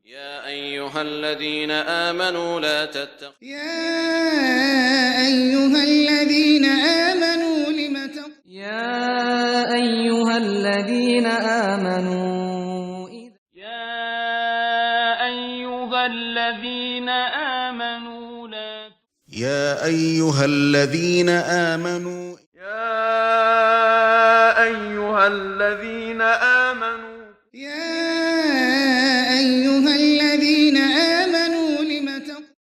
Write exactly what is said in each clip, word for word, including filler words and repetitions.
يا أيها الذين آمنوا لا تتخ- يا أيها الذين آمنوا لم تق- يا أيها الذين آمنوا إذ- يا أيها الذين آمنوا لا يا أيها الذين آمنوا يا أيها الذين آمنوا يا أيها الذين آمنوا لم تق-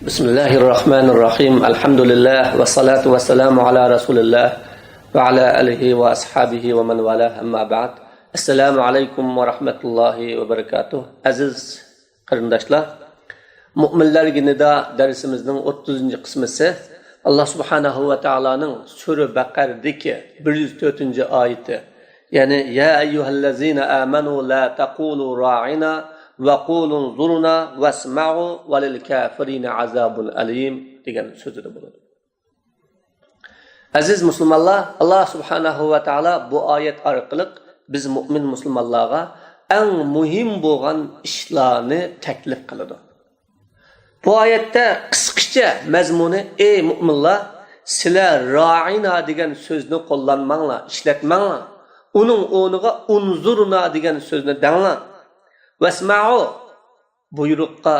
بسم الله الرحمن الرحيم. الحمد لله والصلاة والسلام على رسول الله وعلى آله وأصحابه ومن والاه، أما بعد. السلام عليكم ورحمة الله وبركاته. ئەزىز قېرىنداشلار، مۇئمىنلەرگە نىدا دەرسىمىزنىڭ ئوتتۇزىنچى قىسمىسى. ئاللا سۇبھانەھۇ ۋە تائالانىڭ سۈرە بەقەردىكى بىر يۈز تۆتىنچى ئايىتى، يەنى يا ئەييۇھەللەزىنە ئامەنۇ لا تەقۇلۇ رائىنا ۋە قۇلۇ ئۇنزۇرنا ۋەسمەئۇ ۋە لىل كافىرىنە ئازابۇن ئەلىم دېگەن سۆزىدە بولىدۇ. ئەزىز مۇسۇلمانلار، ئاللا سۇبھانەھۇ ۋە تائالا بۇ ئايەت ئارقىلىق بىز مۇئمىن مۇسۇلمانلارغا ئەڭ مۇھىم بولغان ئىشلارنى تەكلىپ قىلىدۇ. بۇ ئايەتتە قىسقىچە مەزمۇنى، ئەي مۇئمىنلار، سىلەر رائىنا دېگەن سۆزنى قوللانماڭلار، ئىشلەتمەڭلار. ئۇنىڭ ئورنىغا ئۇنزۇرنا دېگەن سۆزنى دەڭلار. ۋەسمەئۇ، بۇيرۇققا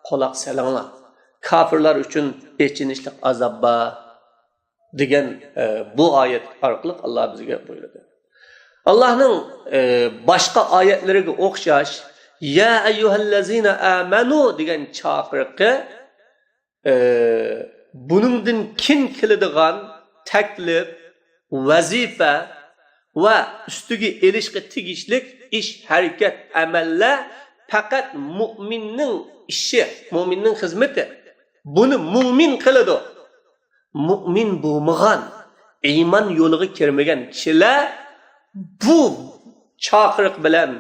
قۇلاق سېلىڭلار. كاپىرلار ئۈچۈن ئېچىنىشلىق ئازاب بار. دېگەن، ئە، بۇ ئايەت ئارقىلىق ئاللا بىزگە بۇيرۇدى. ئاللانىڭ، ئە، باشقا ئايەتلىرىگە ئوخشاش، يا ئەييۇھەللەزىنە ئامەنۇ دېگەن چاقىرىقى، ئە، بۇنىڭدىن كېيىن كېلىدىغان تەكلىپ، ۋەزىپە ۋە ئۈستىگە ئېلىشقا تېگىشلىك ئىش، ھەرىكەت، ئەمەللەر پەقەت مۇئمىننىڭ ئىشى، مۇئمىننىڭ خىزمىتى. بۇنى مۇئمىن قىلىدۇ. مۇئمىن بولمىغان، ئىمان يولىغا كىرمىگەن كىشىلەر بۇ چاقىرىق بىلەن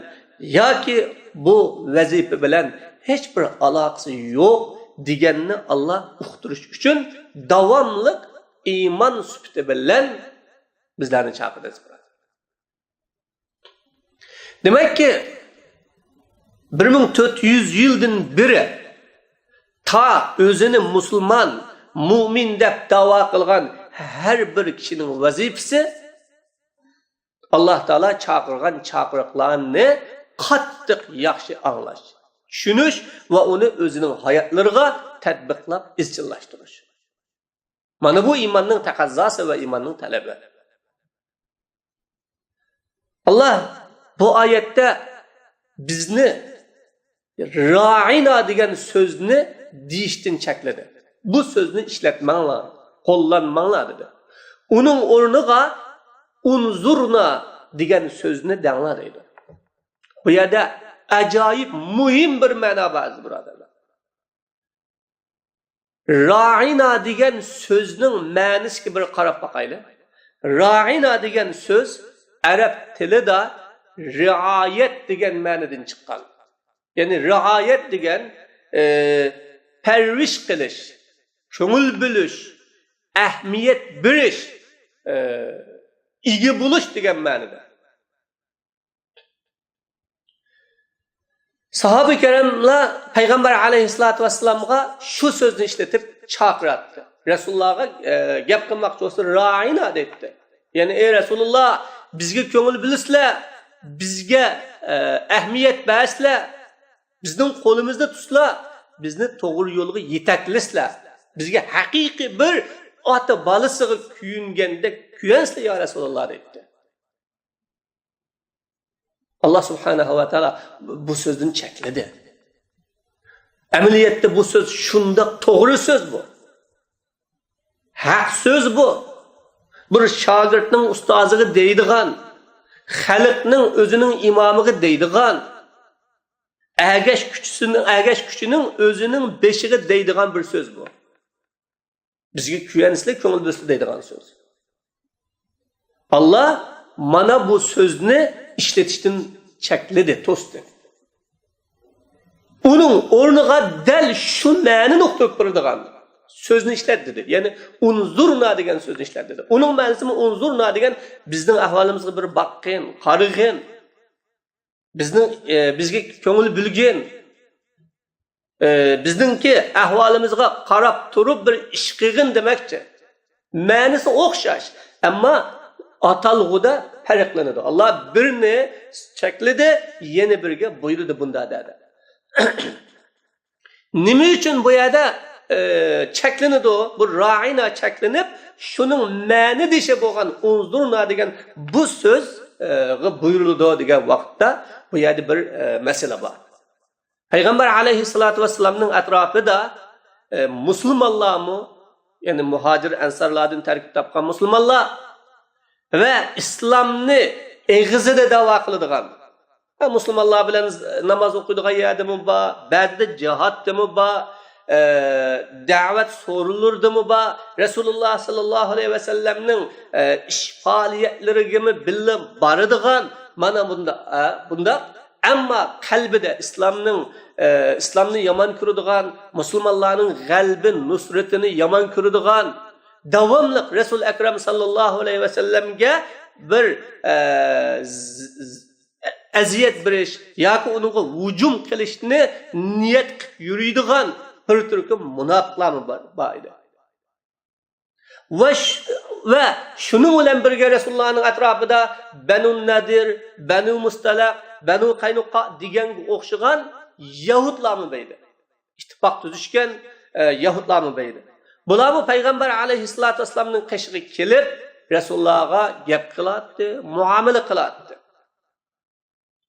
ياكى بۇ ۋەزىپە بىلەن ھېچبىر ئالاقىسى يوق دېگەننى ئاللا ئۇقتۇرۇش ئۈچۈن داۋاملىق ئىمان سۈپىتى بىلەن بىزلەرنى چاقىرىدۇ. دېمەككى، بىر مىڭ تۆت يۈز يىلدىن بېرى تا ئۆزىنى مۇسۇلمان، مۇئمىن دەپ داۋا قىلغان ھەر بىر كىشىنىڭ ۋەزىپىسى، ئاللا تائالا چاقىرغان چاقىرىقلارنى قاتتىق ياخشى ئاڭلاش، چۈشىنىش ۋە ئۇنى ئۆزىنىڭ ھاياتلىرىغا تەتبىقلاپ ئىزچىللاشتۇرۇش. مانا بۇ ئىماننىڭ تەقەززاسى ۋە ئىماننىڭ تەلىپى. ئاللا بۇ ئايەتتە بىزنى رائىنا دېگەن سۆزنى دېيىشتىن چەكلىدى. بۇ سۆزنى ئىشلەتمەڭلار، قوللانماڭلار دېدى. ئۇنىڭ ئورنىغا ئۇنزۇرنا دېگەن سۆزنى دەڭلار دەيدۇ. بۇ يەردە ئاجايىپ مۇھىم بىر مەنا بار، ئەزىز بۇرادەرلەر. رائىنا دېگەن سۆزنىڭ مەنىسىگە بىر قاراپ باقايلى. رائىنا دېگەن سۆز ئەرەب تىلىدا رىئايەت دېگەن مەنىدىن چىققان. يەنى رىئايەت دېگەن، ئى، پەرۋىش قىلىش، كۆڭۈل بۆلۈش، ئەھمىيەت بېرىش، ئى، ئىگە بولۇش دېگەن مەنىدە. ساھابە كىراملار پەيغەمبەر ئەلەيھىسسالاتۇ ۋەسسالامغا شۇ سۆزنى ئىشلىتىپ چاقىراتتى. رەسۇلۇللاغا، ئە، گەپ قىلماقچى بولسا، رائىنا دەيتتى. يەنى، ئەي رەسۇلۇللا، بىزگە كۆڭۈل بۆلسىلە، بىزگە، ئە، ئەھمىيەت بەرسىلە، بىزنىڭ قولىمىزنى تۇتسىلا، بىزنى توغرا يولغا يېتەكلىسىلە، بىزگە ھەقىقىي بىر ئاتا بالىسىغا كۆيۈنگەندەك كۆيۈنسىلە، يا رەسۇلۇللا، دەيتتى. ئاللا سۇبھانەھۇ ۋە تائالا بۇ سۆزدىن چەكلىدى. ئەمەلىيەتتە بۇ سۆز شۇنداق توغرا سۆز بۇ. ھەق سۆز بۇ. بىر شاگىرتنىڭ ئۇستازىغا دەيدىغان، خەلقنىڭ ئۆزىنىڭ ئىمامىغا دەيدىغان، ئەگەشكۈچىسىنىڭ، ئەگەشكۈچىنىڭ ئۆزىنىڭ بېشىغا دەيدىغان بىر سۆز بۇ. بىزگە كۆيەنسىلە، كۆڭۈل بۆلسىلە دەيدىغان سۆز. ئاللا مانا بۇ سۆزنى ئىشلىتىشتىن چەكلىدى، توستى. ئۇنىڭ ئورنىغا دەل شۇ مەنىنى ئۇقتۇرۇپ بېرىدىغان، سۆزنى ئىشلەت دېدى. يەنى ئۇنزۇرنا دېگەن سۆزنى ئىشلەت دېدى. ئۇنىڭ مەنىسىمۇ ئۇنزۇرنا دېگەن بىزنىڭ ئەھۋالىمىزغا بىر باققىن، قارىغىن. بىزنىڭ، ئە، بىزگە كۆڭۈل بۆلگىن. ئە، بىزنىڭكى ئەھۋالىمىزغا قاراپ تۇرۇپ بىر ئىش قىلغىن دېمەكچى. مەنىسى ئوخشاش، ئەمما ئاتالغۇدا پەرقلىنىدۇ. ئاللا بىرنى چەكلىدى، يەنە بىرگە بۇيرۇدى بۇندا دەدى. نېمە ئۈچۈن بۇ يەردە، ئە، چەكلىنىدۇ؟ بۇ رائىنا چەكلىنىپ، شۇنىڭ مەنىدىشى بولغان ئۇنزۇرنا دېگەن بۇ سۆزگە بۇيرۇلىدۇ دېگەن ۋاقىتتا بۇ يەردە بىر، ئە، مەسىلە بار. پەيغەمبەر ئەلەيھىسسالاتۇ ۋەسسالامنىڭ ئەتراپىدا، ئە، مۇسۇلمانلارمۇ، يەنى مۇھاجىر ئەنسارلاردىن تەركىب تاپقان مۇسۇلمانلار ۋە ئىسلامنى ئېغىزىدا دەۋا قىلىدىغان، ھە، مۇسۇلمانلار بىلەن ناماز ئوقۇيدىغان يەردىمۇ بار، بەزىدە جىھادتىمۇ بار، ئە، دەۋەت سورۇنلىرىدىمۇ بار، رەسۇلۇللا ساللاللاھۇ ئەلەيھى ۋەسەللەمنىڭ، ئە، ئىش پائالىيەتلىرىگىمۇ بىللە بارىدىغان، مانا بۇنداق، ئە، بۇنداق. ئەمما قەلبىدە ئىسلامنىڭ، ئە، ئىسلامنى يامان كۆرىدىغان، مۇسۇلمانلارنىڭ غەلىبە نۇسرىتىنى يامان كۆرىدىغان، داۋاملىق رەسۇل ئەكرەم ساللاللاھۇ ئەلەيھى ۋەسەللەمگە بىر، ئە، ز-، ز-، ئەزىيەت بېرىش ياكى ئۇنىڭغا ھۇجۇم قىلىشنى نىيەت قىلىپ يۈرىدىغان بىر تۈركۈم مۇناپىقلارمۇ بار، بار ئىدى. ۋە ش-، ۋە شۇنىڭ بىلەن بىرگە رەسۇلۇللانىڭ ئەتراپىدا بەنۇ نەدىر، بەنۇ مۇستەلەق، بەنۇ قەينۇقا دېگەنگە ئوخشىغان يەھۇدلارمۇ بار ئىدى. ئىتتىپاق تۈزۈشكەن، ئە، يەھۇدلارمۇ بار ئىدى. بۇلارمۇ پەيغەمبەر ئەلەيھىسسالاتۇ ۋەسسالامنىڭ قېشىغا كېلىپ، رەسۇلۇللاغا گەپ قىلاتتى، مۇئامىلە قىلاتتى.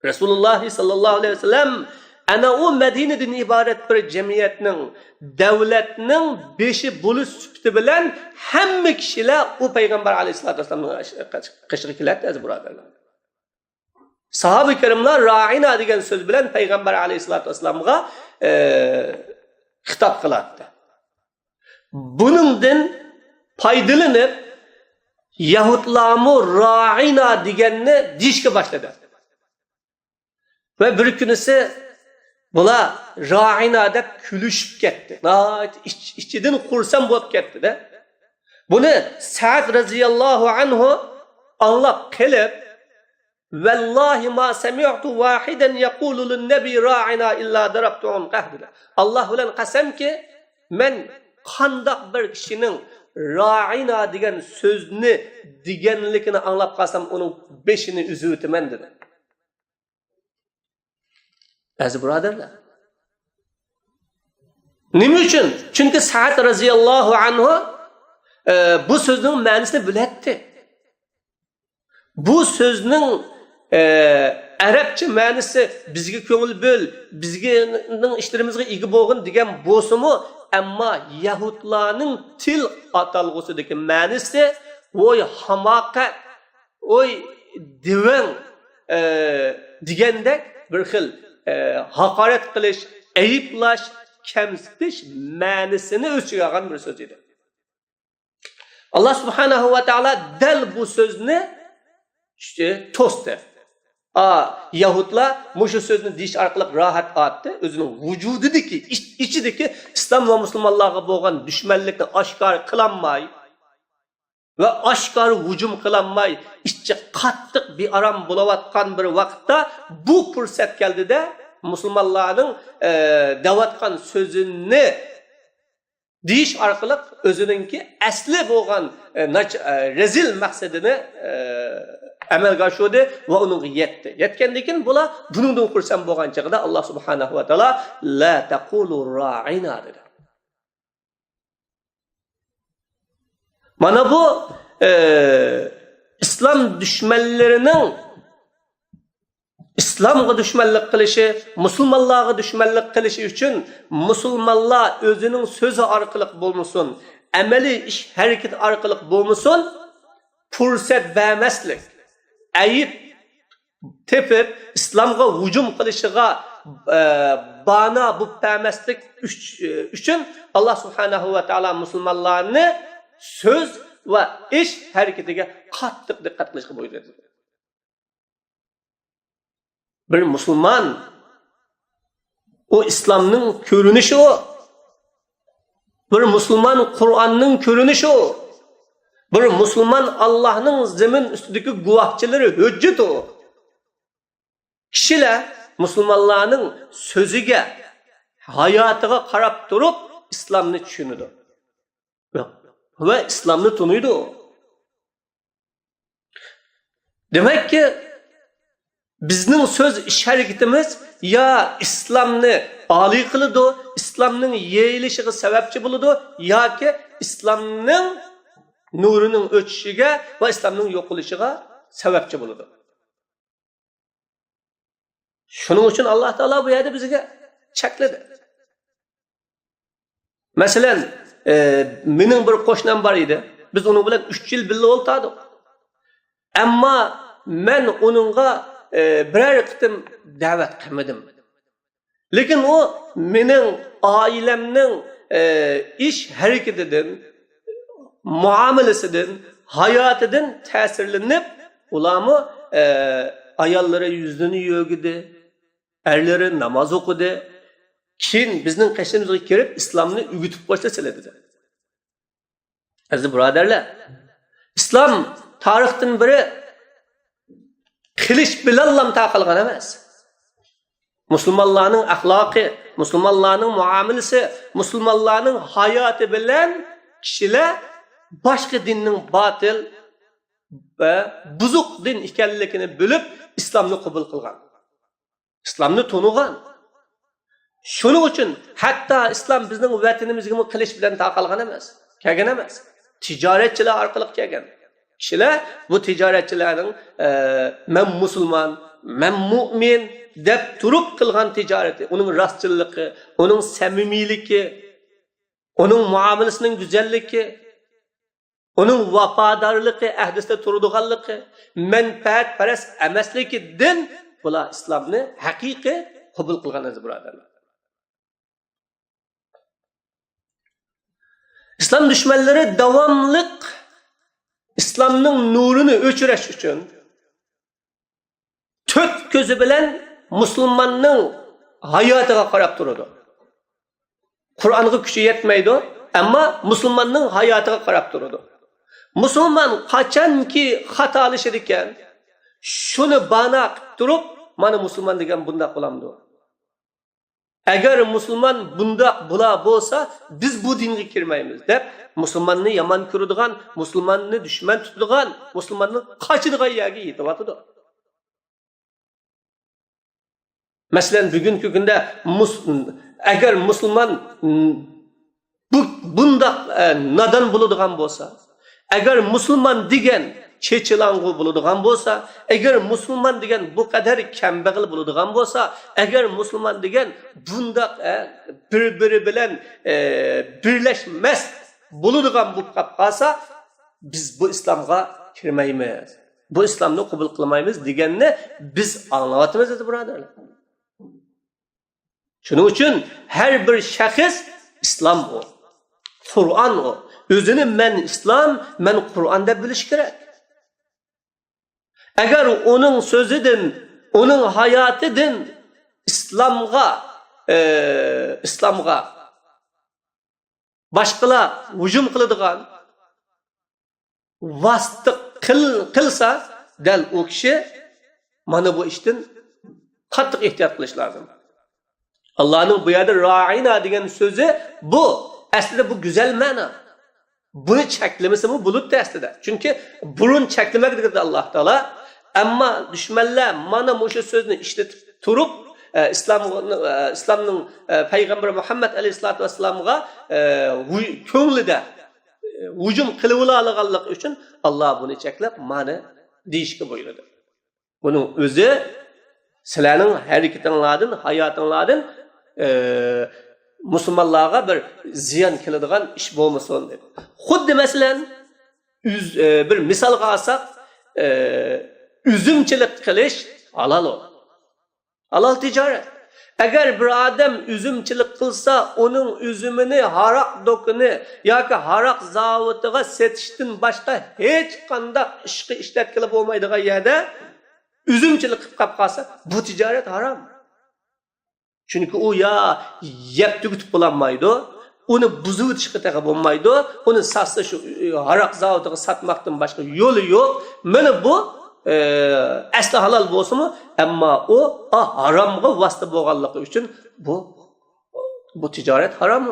رەسۇلۇللا ساللاللاھۇ ئەلەيھى ۋەسەللەم ئەنە ئۇ مەدىنىدىن ئىبارەت بىر جەمئىيەتنىڭ، دەۋلەتنىڭ بېشى بولۇش سۈپىتى بىلەن ھەممە كىشىلەر ئۇ پەيغەمبەر ئەلەيھىسسالاتۇ ۋەسسالامنىڭ قېشىغا كېلەتتى، ئەزىز بۇرادەرلەر. ساھابە كىراملار رائىنا دېگەن سۆز بىلەن پەيغەمبەر ئەلەيھىسسالاتۇ ۋەسسالامغا، ئە، خىتاب قىلاتتى. بۇنىڭدىن پايدىلىنىپ، يەھۇدلارمۇ رائىنا دېگەننى دېيىشكە باشلىدى. ۋە بىر كۈنىسى بۇلار رائىنا دەپ كۈلۈشۈپ كەتتى. ناھايىتى ئىچ-، ئىچىدىن خۇرسەن بولۇپ كەتتى-دە. بۇنى سەئد رەزىياللاھۇ ئەنھۇ ئاڭلاپ قېلىپ، ۋەللاھى ما سەمىئتۇ ۋاھىدەن يەقۇلۇ لىننەبىي رائىنا ئىللا دەرەبتۇ ئۇنقەھ دېدى. ئاللا بىلەن قەسەمكى، مەن قانداق بىر كىشىنىڭ رائىنا دېگەن سۆزنى دېگەنلىكىنى ئاڭلاپ قالسام، ئۇنىڭ بېشىنى ئۈزۈۋېتىمەن دېدى. ئەزىز بۇرادەرلەر. نېمە ئۈچۈن؟ چۈنكى سەئد رەزىياللاھۇ ئەنھۇ، ئە، بۇ سۆزنىڭ مەنىسىنى بىلەتتى. بۇ سۆزنىڭ، ئە، ئەرەبچە مەنىسى بىزگە كۆڭۈل بۆل، بىزگىنىڭ ئىشلىرىمىزغا ئىگە بولغىن دېگەن بولسىمۇ، ئەمما يەھۇدلارنىڭ تىل ئاتالغۇسىدىكى مەنىسى ۋوي ھاماقەت، ئوي دېۋەڭ، ئە، دېگەندەك بىر خىل، ئە، ھاقارەت قىلىش، ئەيىبلەش، كەمسىتىش مەنىسىنى ئۆز ئىچىگە ئالغان بىر سۆز ئىدى. ئاللا سۇبھانەھۇ ۋە تائالا دەل بۇ سۆزنى توستى. ئا، يەھۇدلار مۇشۇ سۆزنى دېيىش ئارقىلىق راھەت ئاپتى، ئۆزىنىڭ ۋۇجۇدىدىكى، ئىچ-، ئىچىدىكى ئىسلام ۋە مۇسۇلمانلارغا بولغان دۈشمەنلىكنى ئاشكارا قىلالماي، ۋە ئاشكارا ھۇجۇم قىلالماي، ئىچى قاتتىق بىئارام بولۇۋاتقان بىر ۋاقىتتا بۇ پۇرسەت كەلدىدە، مۇسۇلمانلارنىڭ، ئە، دەۋاتقان سۆزىنى دېيىش ئارقىلىق ئۆزىنىڭكى ئەسلى بولغان، ئە، ناچ-، ئە، رەزىل مەقسىتىنى، ئە، ئەمەلگە ئاشۇردى ۋە ئۇنىڭغا يەتتى. يەتكەندىن كېيىن بۇلار بۇنىڭدىن خۇرسەن بولغان چېغىدا ئاللا سۇبھانەھۇ ۋە تائالا، لا تەقۇلۇ رائىنا دېدى. مانا بۇ، ئە، ئىسلام دۈشمەنلىرىنىڭ ئىسلامغا دۈشمەنلىك قىلىشى، مۇسۇلمانلارغا دۈشمەنلىك قىلىشى ئۈچۈن مۇسۇلمانلار ئۆزىنىڭ سۆزى ئارقىلىق بولمىسۇن، ئەمەلىي ئىش ھەرىكىتى ئارقىلىق بولمىسۇن، پۇرسەت بەرمەسلىك، ئەيىب تېپىپ، ئىسلامغا ھۇجۇم قىلىشىغا، ئە، بانا بولۇپ بەرمەسلىك ئۈچ-، ئۈچۈن ئاللا سۇبھانەھۇ ۋە تائالا مۇسۇلمانلارنى سۆز ۋە ئىش ھەرىكىتىگە قاتتىق دىققەت قىلىشقا بۇيرۇدى. بىر مۇسۇلمان، ئۇ ئىسلامنىڭ كۆرۈنۈشى ئۇ. بىر مۇسۇلمان قۇرئاننىڭ كۆرۈنۈشى ئۇ. بىر مۇسۇلمان ئاللاھنىڭ زېمىن ئۈستىدىكى گۇۋاھچىلىرى، ھۆججىتى ئۇ. كىشىلەر مۇسۇلمانلارنىڭ سۆزىگە، ھاياتىغا قاراپ تۇرۇپ ئىسلامنى چۈشىنىدۇ ۋە ئىسلامنى تونۇيدۇ. دېمەككى، بىزنىڭ سۆز، ئىش ھەرىكىتىمىز يا ئىسلامنى ئالىي قىلىدۇ، ئىسلامنىڭ يېيىلىشىغا سەۋەبچى بولىدۇ، ياكى ئىسلامنىڭ نۇرىنىڭ ئۆچۈشىگە ۋە ئىسلامنىڭ يوقىلىشىغا سەۋەبچى بولىدۇ. شۇنىڭ ئۈچۈن ئاللا تائالا بۇ يەردە بىزگە چەكلىدى. مەسىلەن، ئى، مېنىڭ بىر قوشنام بار ئىدى. بىز ئۇنىڭ بىلەن ئۈچ يىل بىللە ئولتۇردۇق. ئەمما مەن ئۇنىڭغا، ئى، بىرەر قېتىم دەۋەت قىلمىدىم. لېكىن ئۇ مېنىڭ ئائىلەمنىڭ، ئى، ئىش ھەرىكىتىدىن، مۇئامىلىسىدىن، ھاياتىدىن تەسىرلىنىپ، ئۇلارمۇ، ئى، ئاياللىرى يۈزىنى يۆگىدى، ئەرلىرى ناماز ئوقۇدى. كېيىن بىزنىڭ قېشىمىزغا كىرىپ، ئىسلامنى ئۆگىتىپ قويسا سىلە دېدى. ئەزىز بۇرادەرلەر، ئىسلام تارىختىن بېرى قىلىچ بىلەنلا تارقالغان ئەمەس. مۇسۇلمانلارنىڭ ئەخلاقى، مۇسۇلمانلارنىڭ مۇئامىلىسى، مۇسۇلمانلارنىڭ ھاياتى بىلەن كىشىلەر باشقا دىننىڭ باتىل ۋە بۇزۇق دىن ئىكەنلىكىنى بىلىپ، ئىسلامنى قوبۇل قىلغان. ئىسلامنى تونۇغان. شۇنىڭ ئۈچۈن ھەتتا ئىسلام بىزنىڭ ۋەتىنىمىزگىمۇ قىلىچ بىلەن تارقالغان ئەمەس، كەلگەن ئەمەس. تىجارەتچىلەر ئارقىلىق كەلگەن. كىشىلەر بۇ تىجارەتچىلەرنىڭ، ئە، «مەن مۇسۇلمان، مەن مۇئمىن» دەپ تۇرۇپ قىلغان تىجارىتى، ئۇنىڭ راستچىللىقى، ئۇنىڭ سەمىمىيلىكى، ئۇنىڭ مۇئامىلىسىنىڭ گۈزەللىكى، ئۇنىڭ ۋاپادارلىقى، ئەھدىسىدە تۇرىدىغانلىقى، مەنپەئەتپەرەس ئەمەسلىكىدىن بۇلار ئىسلامنى ھەقىقىي قوبۇل قىلغان، ئەزىز بۇرادەرلەر. ئىسلام دۈشمەنلىرى داۋاملىق ئىسلامنىڭ نۇرىنى ئۆچۈرۈش ئۈچۈن تۆت كۆزى بىلەن مۇسۇلماننىڭ ھاياتىغا قاراپ تۇرىدۇ. قۇرئانغا كۈچى يەتمەيدۇ، ئەمما مۇسۇلماننىڭ ھاياتىغا قاراپ تۇرىدۇ. مۇسۇلمان قاچانكى خاتالىشىدىكەن، شۇنى بانا قىلىپ تۇرۇپ، مانا مۇسۇلمان دېگەن بۇنداق بولامدۇ؟ ئەگەر مۇسۇلمان بۇنداق بولا بولسا، بىز بۇ دىنغا كىرمەيمىز دەپ، مۇسۇلماننى يامان كۆرىدىغان، مۇسۇلماننى دۈشمەن تۇتىدىغان، مۇسۇلماننى قاچىدىغان يەرگە يېتىۋاتىدۇ. مەسىلەن، بۈگۈنكى كۈندە مۇس-، ئەگەر مۇسۇلمان، م، بۇ، بۇنداق، ئە، نادان بولىدىغان بولسا، ئەگەر مۇسۇلمان دېگەن چېچىلاڭغۇ بولىدىغان بولسا، ئەگەر مۇسۇلمان دېگەن بۇ قەدەر كەمبەغەل بولىدىغان بولسا، ئەگەر مۇسۇلمان دېگەن بۇنداق، ئە، بىر-بىرى بىلەن، ئە، بىرلەشمەس بولىدىغان بولۇپ قاپ قالسا، بىز بۇ ئىسلامغا كىرمەيمىز. بۇ ئىسلامنى قوبۇل قىلمايمىز دېگەننى بىز ئاڭلاۋاتىمىز، ئەزىز بۇرادەرلەر. شۇنىڭ ئۈچۈن ھەر بىر شەخس ئىسلام ئۇ. قۇرئان ئۇ. ئۆزىنى مەن ئىسلام، مەن قۇرئان دەپ بىلىشى كېرەك. ئەگەر ئۇنىڭ سۆزىدىن، ئۇنىڭ ھاياتىدىن ئىسلامغا، ئى، ئىسلامغا باشقىلار ھۇجۇم قىلىدىغان، ۋاسىتە قىل-، قىلسا، دەل ئۇ كىشى مانا بۇ ئىشتىن قاتتىق ئېھتىيات قىلىش لازىم. ئاللانىڭ بۇ يەردە رائىنا دېگەن سۆزى بۇ، ئەسلىدە بۇ گۈزەل مەنا. بۇنى چەكلىمىسىمۇ بولاتتى ئەسلىدە. چۈنكى بۇرۇن چەكلىمەگە دېگەن ئاللا تائالا. ئەمما دۈشمەنلەر مانا مۇشۇ سۆزنى ئىشلىتىپ تۇرۇپ، ئە، ئىسلام، ئە، ئىسلامنىڭ، ئە، پەيغەمبىرى مۇھەممەد ئەلەيھىسسالاتۇ ۋەسسالامغا، ئە، ھۇ-، كۆڭلىدە، ئە، ھۇجۇم قىلىۋالالىغانلىقى ئۈچۈن ئاللا بۇنى چەكلەپ، مانا دېيىشكە بۇيرۇدى. بۇنىڭ ئۆزى سىلەرنىڭ ھەرىكىتىڭلاردىن، ھاياتىڭلاردىن، ئى، مۇسۇلمانلارغا بىر زىيان كېلىدىغان ئىش بولمىسۇن دەپ. خۇددى مەسىلەن، ئۈز-، ئى، بىر مىسالغا ئالساق، ئى، ئۈزۈمچىلىك قىلىش ھالال ئۇ. ھالال تىجارەت. ئەگەر بىر ئادەم ئۈزۈمچىلىك قىلسا، ئۇنىڭ ئۈزۈمىنى ھاراق دۇكىنى ياكى ھاراق زاۋۇتىغا سېتىشتىن باشقا ھېچقانداق ئىشقا ئىشلەتكىلى بولمايدىغان يەردە ئۈزۈمچىلىك قىلىپ قاپ قالسا، بۇ تىجارەت ھارام. چۈنكى ئۇ يا يەپ تۈگىتىپ بولالمايدۇ، ئۇنى بۇزۇۋېتىشقا تېخى بولمايدۇ. ئۇنى ساتسا، شۇ ھاراق زاۋۇتىغا ساتماقتىن باشقا يولى يوق. مانا بۇ، ئە، ئەسلى ھالال بولسىمۇ، ئەمما ئۇ، ئا، ھارامغا ۋاسىتە بولغانلىقى ئۈچۈن بۇ، بۇ تىجارەت ھارام.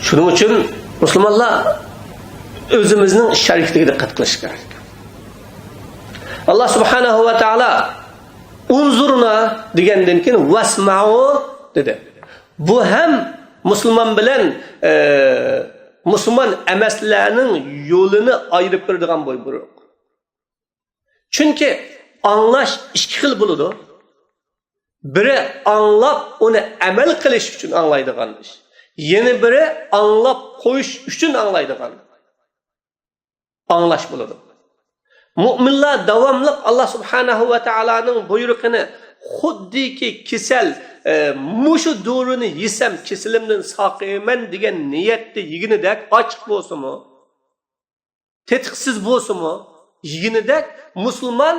شۇنىڭ ئۈچۈن مۇسۇلمانلار ئۆزىمىزنىڭ ئىش ھەرىكىتىگە دىققەت قىلىش كېرەك. ئاللا سۇبھانەھۇ ۋە تائالا «ئۇنزۇرنا» دېگەندىن كېيىن «ۋەسمەئۇ» دېدى. بۇ ھەم مۇسۇلمان بىلەن، ئە، مۇسۇلمان ئەمەسلەرنىڭ يولىنى ئايرىپ بېرىدىغان بۇيرۇق. چۈنكى ئاڭلاش ئىككى خىل بولىدۇ. بىرى ئاڭلاپ، ئۇنى ئەمەل قىلىش ئۈچۈن ئاڭلايدىغان ئىش. يەنە بىرى ئاڭلاپ قويۇش ئۈچۈن ئاڭلايدىغان، ئاڭلاش بولىدۇ. مۇئمىنلار داۋاملىق ئاللا سۇبھانەھۇ ۋە تائالانىڭ بۇيرۇقىنى، خۇددىكى كېسەل، ئە، مۇشۇ دورىنى يېسەم، كېسىلىمدىن ساقىيىمەن دېگەن نىيەتتە يېگىنىدەك ئاچچىق بولسىمۇ، تېتىقسىز بولسىمۇ، يېگىنىدەك مۇسۇلمان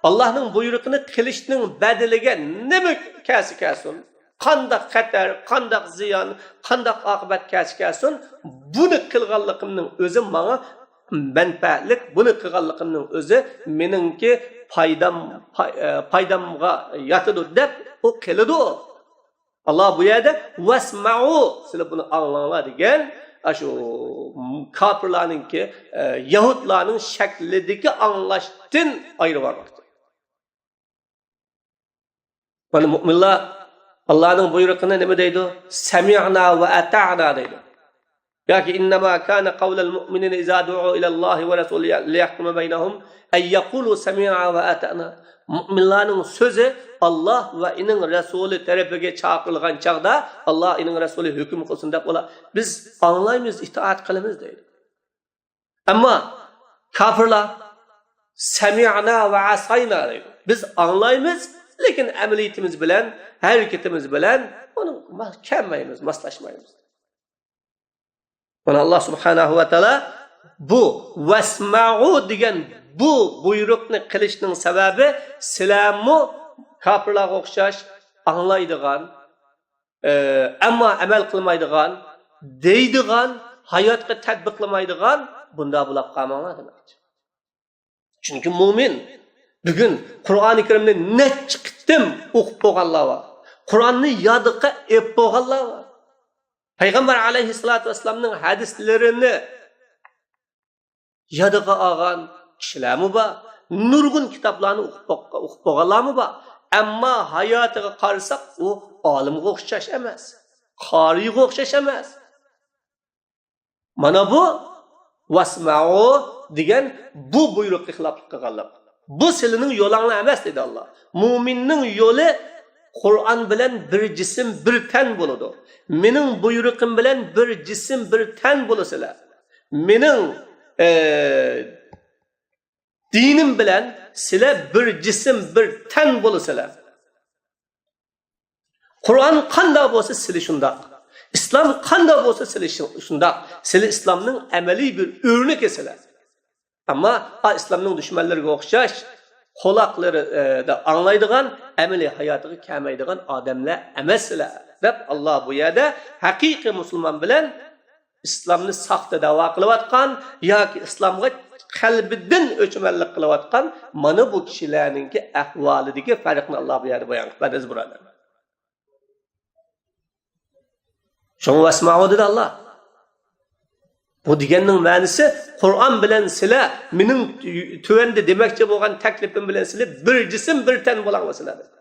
ئاللانىڭ بۇيرۇقىنى قىلىشنىڭ بەدىلىگە نېمە كەلسە كەلسۇن، قانداق خەتەر، قانداق زىيان، قانداق ئاقىۋەت كەلسە كەلسۇن، بۇنى قىلغانلىقىمنىڭ ئۆزى ماڭا مەنپەئەتلىك، بۇنى قىلغانلىقىمنىڭ ئۆزى مېنىڭكى پايدام، پاي-، ئە، پايدامغا ياتىدۇ دەپ ئۇ قىلىدۇ. ئاللا بۇ يەردە «ۋەسمەئۇ»، سىلەر بۇنى ئاڭلاڭلار دېگەن، ئاشۇ كاپىرلارنىڭكى، ئە، يەھۇدلارنىڭ شەكلىدىكى ئاڭلاشتىن ئايرىۋالماقچى. مانا مۇئمىنلار ئاللانىڭ بۇيرۇقىنى نېمە دەيدۇ؟ «سەمىئنا ۋە ئەتەئنا» دەيدۇ. ياكى «ئىننەما كانە قەۋلەل مۇئمىنىنە ئىزا دۇئۇ ئىلەللاھى ۋە رەسۇلىھى لىيەھكۇمە بەينەھۇم ئەن يەقۇلۇ سەمىئنا ۋە ئەتەئنا». مۇئمىنلارنىڭ سۆزى، ئاللا ۋە ئېنىڭ رەسۇلى تەرىپىگە چاقىرىلغان چاغدا، ئاللا، ئېنىڭ رەسۇلى ھۆكۈم قىلسۇن دەپ، ئۇلار «بىز ئاڭلايمىز، ئىتائەت قىلىمىز» دەيدۇ. ئەمما كاپىرلار «سەمىئنا ۋە ئەساينا» دەيدۇ. «بىز ئاڭلايمىز، لېكىن ئەمەلىيىتىمىز بىلەن، ھەرىكىتىمىز بىلەن ئۇنى ما-، كەلمەيمىز، ماسلاشمايمىز.» مانا، ئاللا سۇبھانەھۇ ۋە تائالا بۇ «ۋەسمەئۇ» دېگەن بۇ بۇيرۇقنى قىلىشنىڭ سەۋەبى، سىلەرمۇ كاپىرلارغا ئوخشاش ئاڭلايدىغان، ئە، ئەمما ئەمەل قىلمايدىغان، دەيدىغان، ھاياتقا تەتبىقلىمايدىغان بۇنداق بولاپ قالماڭلار دېمەكچى. چۈنكى مۇئمىن بۈگۈن قۇرئانى كەرىمنى نەچچە قېتىم ئوقۇپ بولغانلار بار. قۇرئاننى يادقا ئېلىپ بولغانلار بار. پەيغەمبەر ئەلەيھىسسالاتۇ ۋەسسالامنىڭ ھەدىسلىرىنى يادىغا ئالغان كىشىلەرمۇ بار. نۇرغۇن كىتابلارنى ئوقۇپ، ئوقۇپ بولغانلارمۇ بار. ئەمما ھاياتىغا قارىساق، ئۇ ئالىمغا ئوخشاش ئەمەس. قارىيغا ئوخشاش ئەمەس. مانا بۇ «ۋەسمەئۇ» دېگەن بۇ بۇيرۇققا خىلاپلىق قىلغانلىق. «بۇ سىلىنىڭ يولۇڭلار ئەمەس» دېدى ئاللا. مۇئمىننىڭ يولى قۇرئان بىلەن بىر جىسىم، بىر تەن بولىدۇ. مېنىڭ بۇيرۇقۇم بىلەن بىر جىسىم، بىر تەن بولىسىلەر. مېنىڭ، ئە، دىنىم بىلەن سىلەر بىر جىسىم، بىر تەن بولىسىلەر. قۇرئان قانداق بولسا، سىلى شۇنداق. ئىسلام قانداق بولسا، سىلى شۇ-، شۇنداق. سىلى ئىسلامنىڭ ئەمەلىي بىر ئۆرنىكى سىلەر. ئەمما، ئا، ئىسلامنىڭ دۈشمەنلىرىگە ئوخشاش، قۇلاقلىرىدا ئاڭلايدىغان، ئەمەلىي ھاياتىغا كەلمەيدىغان ئادەملەر ئەمەسسىلەر، دەپ، ئاللا بۇ يەردە ھەقىقىي مۇسۇلمان بىلەن ئىسلامنى ساختا دەۋا قىلىۋاتقان ياكى ئىسلامغا قەلبىدىن ئۆچمەنلىك قىلىۋاتقان مانا بۇ كىشىلەرنىڭكى ئەھۋالىدىكى پەرقنى ئاللا بۇ يەردە بايان قىلىپ بەردى، ئەزىز بۇرادەرلەر. شۇڭا «ۋەسمەئۇ» دېدى ئاللا. بۇ دېگەننىڭ مەنىسى، قۇرئان بىلەن سىلە، مېنىڭ تۆۋەندە دېمەكچى بولغان تەكلىپىم بىلەن سىلە بىر جىسىم، بىر تەن بولاڭلار سىلە دېدى.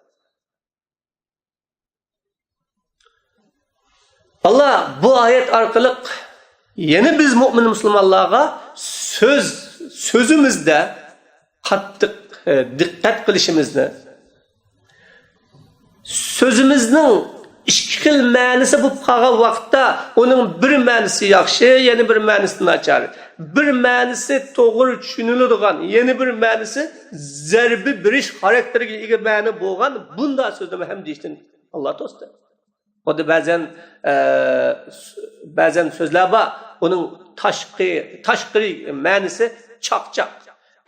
ئاللا بۇ ئايەت ئارقىلىق يەنە بىز مۇئمىن مۇسۇلمانلارغا سۆز، سۆزىمىزدە قاتتىق، ئە، دىققەت قىلىشىمىزنى، سۆزىمىزنىڭ ئىككى خىل مەنىسى بولۇپ قالغان ۋاقىتتا، ئۇنىڭ بىر مەنىسى ياخشى، يەنە بىر مەنىسى ناچار. بىر مەنىسى توغرا چۈشىنىلىدىغان، يەنە بىر مەنىسى زەربە بېرىش خاراكتېرىگە ئىگە مەنە بولغان بۇنداق سۆزلەرنى ھەم دېيىشتىن ئاللا توستى. خۇددى بەزەن، ئە، بەزەن سۆزلەر بار، ئۇنىڭ تاشقى، تاشقىرى مەنىسى چاقچاق.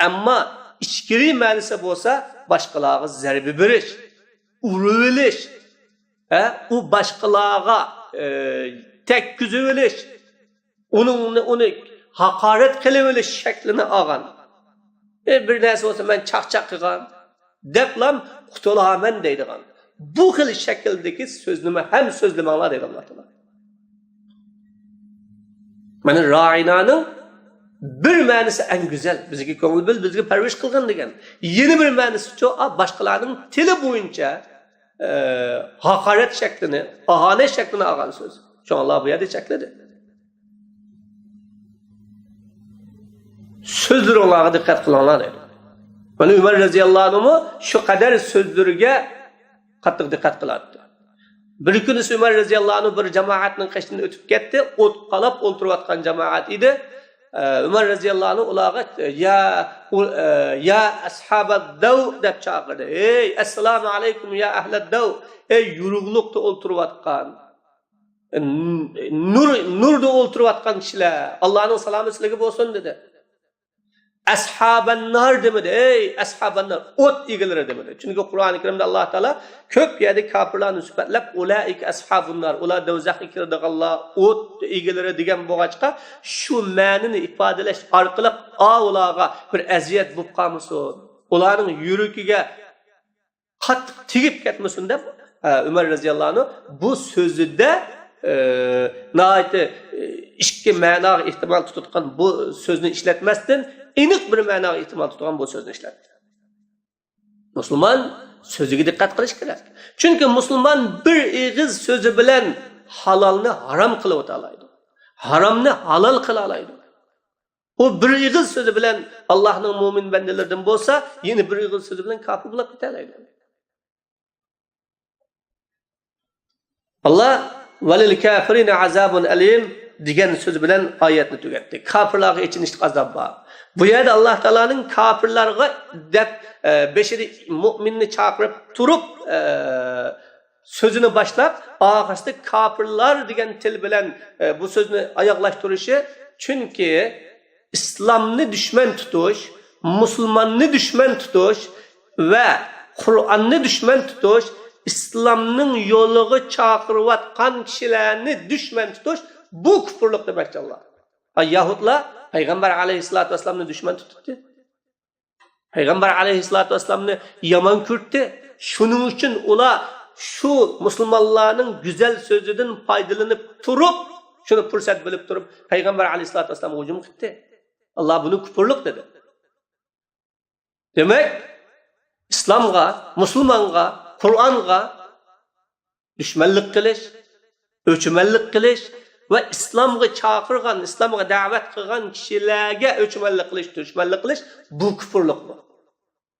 ئەمما ئىچكىرى مەنىسى بولسا باشقىلارغا زەربە بېرىش، ئۇرۇۋېلىش، ھە، ئۇ باشقىلارغا، ئە، تەگكۈزۈۋېلىش، ئۇنىڭ، ئۇنى ھاقارەت قىلىۋېلىش شەكلىنى ئالغان. ئە، بىر نەرسە بولسا مەن چاقچاق قىلغان دەپلام قۇتۇلامەن دەيدىغان. بۇ خىل شەكىلدىكى سۆزنىمۇ ھەم سۆزلىمەڭلار دەيدۇ ئاللا تائالا. مانا رائىنانىڭ بىر مەنىسى ئەڭ گۈزەل، بىزگە كۆڭۈل بۆل، بىزگە پەرۋىش قىلغىن دېگەن. يەنە بىر مەنىسى شۇ، ئا، باشقىلارنىڭ تىلى بويىچە، ئە، ھاقارەت شەكلىنى، ئاھانەت شەكلىنى ئالغان سۆز. شۇڭا ئاللا بۇ يەردە چەكلىدى. سۆزلىرىڭلارغا دىققەت قىلىڭلار دەيدۇ. مانا ئۆمەر رەزىياللاھۇ ئەنھۇمۇ شۇ قەدەر سۆزلىرىگە قاتتىق دىققەت قىلاتتى. بىر كۈنى ئۆمەر رەزىياللاھۇ ئەنھۇ بىر جامائەتنىڭ قېشىدىن ئۆتۈپ كەتتى. ئوت قالاپ ئولتۇرۇۋاتقان جامائەت ئىدى. ئە، ئۆمەر رەزىياللاھۇ ئەنھۇ ئۇلارغا، يا، ئۇ، ئە، يا ئەسھابەددەۋ دەپ چاقىردى. ھەي، ئەسسالامۇ ئەلەيكۇم يا ئەھلەددەۋ. ئەي، يورۇقلۇقتا ئولتۇرۇۋاتقان، نۇر، نۇردا ئولتۇرۇۋاتقان كىشىلەر، ئاللانىڭ سالامى سىلەرگە بولسۇن دېدى. ئەسھابەننار دېمىدى، ئەي ئەسھابەننار، ئوت ئىگىلىرى دېمىدى. چۈنكى قۇرئانى كەرىمدە ئاللا تائالا كۆپ يەردە كاپىرلارنى سۈپەتلەپ، ئۇلائىكە ئەسھابۇننار، ئۇلار دوزاخقا كىرىدىغانلار، ئوت ئىگىلىرى دېگەن بولغاچقا، شۇ مەنىنى ئىپادىلەش ئارقىلىق ئاۋۇلارغا بىر ئەزىيەت بولۇپ قالمىسۇن، ئۇلارنىڭ يۈرىكىگە قاتتىق تېگىپ كەتمىسۇن دەپ، ئە، ئۆمەر رەزىياللاھۇ ئەنھۇ بۇ سۆزىدە، ئە، ناھايىتى، ئە، ئىككى مەناغا ئېھتىمال تۇتۇلغان بۇ سۆزنى ئىشلەتمەستىن، ئېنىق بىر مەناغا ئېھتىمال تۇتۇلغان بۇ سۆزنى ئىشلەتتى. مۇسۇلمان سۆزىگە دىققەت قىلىش كېرەك. چۈنكى مۇسۇلمان بىر ئېغىز سۆزى بىلەن ھالالنى ھارام قىلىۋېتەلايدۇ، ھارامنى ھالال قىلالايدۇ. ئۇ بىر ئېغىز سۆزى بىلەن ئاللاھنىڭ مۆمىن بەندىلىرىدىن بولسا، يەنە بىر ئېغىز سۆزى بىلەن كاپىر بولۇپ كېتەلەيدۇ. ئاللا ۋەلىل كافىرىنە ئازابۇن ئەلىم دېگەن سۆز بىلەن ئايەتنى تۈگەتتى. كاپىرلارغا ئېچىنىشلىق ئازاب بار. بۇ يەردە ئاللا تائالانىڭ كاپىرلارغا دەپ، ئە، بېشىدا مۆمىننى چاقىرىپ تۇرۇپ، ئە، سۆزىنى باشلاپ، ئاخىرسىدا كاپىرلار دېگەن تىل بىلەن، ئە، بۇ سۆزنى ئاياغلاشتۇرۇشى، چۈنكى ئىسلامنى دۈشمەن تۇتۇش، مۇسۇلماننى دۈشمەن تۇتۇش ۋە قۇرئاننى دۈشمەن تۇتۇش، ئىسلامنىڭ يولىغا چاقىرىۋاتقان كىشىلەرنى دۈشمەن تۇتۇش، بۇ كۇپۇرلۇق دېمەكچى ئاللا. ھە، يەھۇدلار پەيغەمبەر ئەلەيھىسسالاتۇ ۋەسسالامنى دۈشمەن تۇتۇپتۇ. پەيغەمبەر ئەلەيھىسسالاتۇ ۋەسسالامنى يامان كۆردى. شۇنىڭ ئۈچۈن ئۇلار شۇ مۇسۇلمانلارنىڭ گۈزەل سۆزىدىن پايدىلىنىپ تۇرۇپ، شۇنى پۇرسەت بىلىپ تۇرۇپ، پەيغەمبەر ئەلەيھىسسالاتۇ ۋەسسالامغا ھۇجۇم قىلدى. ئاللا بۇنى كۇپۇرلۇق دېدى. دېمەك، ئىسلامغا، مۇسۇلمانغا، قۇرئانغا دۈشمەنلىك قىلىش، ئۆچمەنلىك قىلىش ۋە ئىسلامغا چاقىرغان، ئىسلامغا دەۋەت قىلغان كىشىلەرگە ئۆچمەنلىك قىلىش، دۈشمەنلىك قىلىش، بۇ كۇپۇرلۇق بۇ.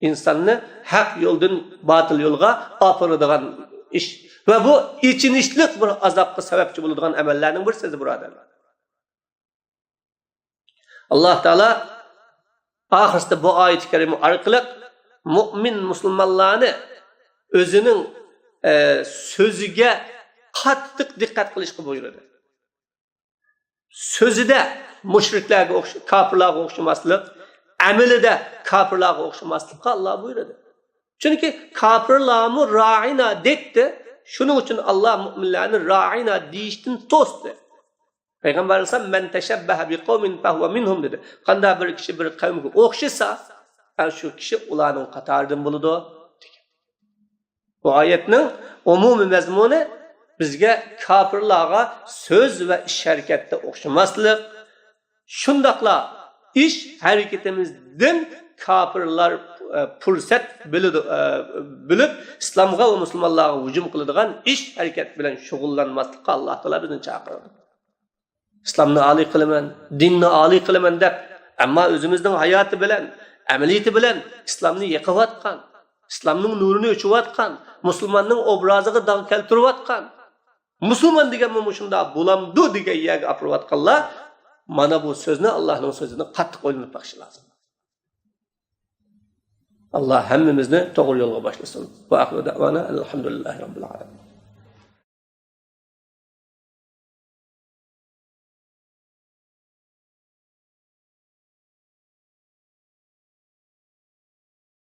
ئىنساننى ھەق يولدىن باتىل يولغا ئاپىرىدىغان ئىش. ۋە بۇ ئېچىنىشلىق بىر ئازابقا سەۋەبچى بولىدىغان ئەمەللەرنىڭ بىرسى، ئەزىز بۇرادەرلەر. ئاللا تائالا ئاخىرسىدا بۇ ئايىتى كەرىمە ئارقىلىق مۇئمىن مۇسۇلمانلارنى ئۆزىنىڭ، ئە، سۆزىگە قاتتىق دىققەت قىلىشقا بۇيرۇدى. سۆزىدە مۇشرىكلارغا ئوخش-، كاپىرلارغا ئوخشىماسلىق، ئەمىلىدە كاپىرلارغا ئوخشىماسلىققا ئاللا بۇيرۇدى. چۈنكى كاپىرلارمۇ رائىنا دەيتتى، شۇنىڭ ئۈچۈن ئاللا مۇئمىنلارنى رائىنا دېيىشتىن توستى. پەيغەمبەر ئەلەيھىسسالام، مەن تەشەببەھە بىقەۋمىن فەھۇۋە مىنھۇم دېدى. قانداق بىر كىشى بىر قەۋمگە ئوخشىسا، ئە، شۇ كىشى ئۇلارنىڭ قاتارىدىن بولىدۇ، دېگەن. بۇ ئايەتنىڭ ئومۇمىي مەزمۇنى بىزگە كاپىرلارغا سۆز ۋە ئىش ھەرىكەتتە ئوخشىماسلىق، شۇنداقلا ئىش ھەرىكىتىمىزدىن كاپىرلار، ئە، پۇرسەت بىلىدۇ، ئە، بىلىپ، ئىسلامغا ۋە مۇسۇلمانلارغا ھۇجۇم قىلىدىغان ئىش ھەرىكەت بىلەن شۇغۇللانماسلىققا ئاللا تائالا بىزنى چاقىرىدۇ. ئىسلامنى ئالىي قىلىمەن، دىننى ئالىي قىلىمەن دەپ، ئەمما ئۆزىمىزنىڭ ھاياتى بىلەن، ئەمەلىيىتى بىلەن ئىسلامنى يېقىۋاتقان، ئىسلامنىڭ نۇرىنى ئۆچۈرۈۋاتقان، مۇسۇلماننىڭ ئوبرازىغا داغ كەلتۈرۈۋاتقان، مۇسۇلمان دېگەنمۇ مۇشۇنداق بولامدۇ دېگەن يەرگە ئاپىرىۋاتقانلار مانا بۇ سۆزنى، ئاللانىڭ سۆزىنى قاتتىق ئويلىنىپ بېقىشى لازىم. ئاللا ھەممىمىزنى توغرا يولغا باشلىسۇن. ۋە ئاخىرۇ دەۋانا ئەلھەمدۇلىللاھى رەببىل ئالەمىن.